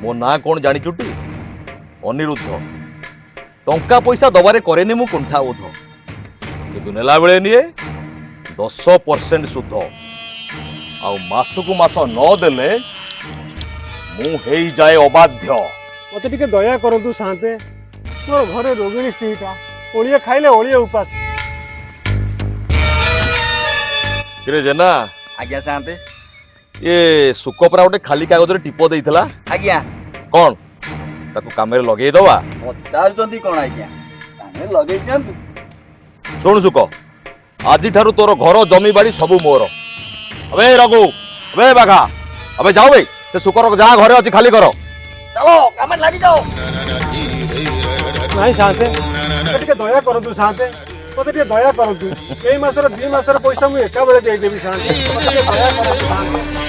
ମୋ ନାଁ କ'ଣ ଜାଣିଚୁଟି? ଅନିରୁଦ୍ଧ। ଟଙ୍କା ପଇସା ଦବାରେ କରେନି ମୁଁ କୁଣ୍ଠାବୋଧ, କିନ୍ତୁ ନେଲା ବେଳେ ନିଏ 10% ସୁଧ। ଆଉ ମାସକୁ ମାସ ନ ଦେଲେ ମୁଁ ହେଇଯାଏ ଅବାଧ୍ୟ। ମତେ ଟିକେ ଦୟା କରନ୍ତୁ ସାନ୍ତେ। ମୋର ଘରେ ରୋଗିଣୀ ସ୍ତ୍ରୀଟା, ଓଳିଏ ଖାଇଲେ ଓଳିଏ ଉପାସ। କିରେ ଜେନା। ଆଜ୍ଞା ସାନ୍ତେ। ଏ ସୁକ ପରା ଗୋଟେ ଖାଲି କାଗଜରେ ଟିପ ଦେଇଥିଲା। ଆଜ୍ଞା। କ'ଣ ତାକୁ କାମରେ ଲଗେଇଦବା? ପଚାରୁଛନ୍ତି କ'ଣ ଆଜ୍ଞା, କାମରେ ଲଗେଇ ଦିଅନ୍ତୁ। ଶୁଣୁ ସୁକ, ଆଜିଠାରୁ ତୋର ଘର ଜମି ବାଡ଼ି ସବୁ ମୋର। ଅବେ ରଘୁ, ଅବେ ବାଘା, ଅବେ ଯାও ବେ, ସେ ସୁକର ଯାହା ଘରେ ଅଛି ଖାଲି କର। ଚାଲ, କାମରେ ଲାଗିଯାଅ। ନାଇଁ ସାନ୍ତେ, ମତେ ଟିକେ ଦୟା କରନ୍ତୁ ସାନ୍ତେ, ମତେ ଟିକେ ଦୟା କରନ୍ତୁ। ଏଇ ମାସର 2 ମାସର ପଇସା ମୁଁ ଏକା ବେଳେ ଦେଇଦେବି ସାନ୍ତେ। ମତେ ଟିକେ ଦୟା କରନ୍ତୁ ସାନ୍ତେ।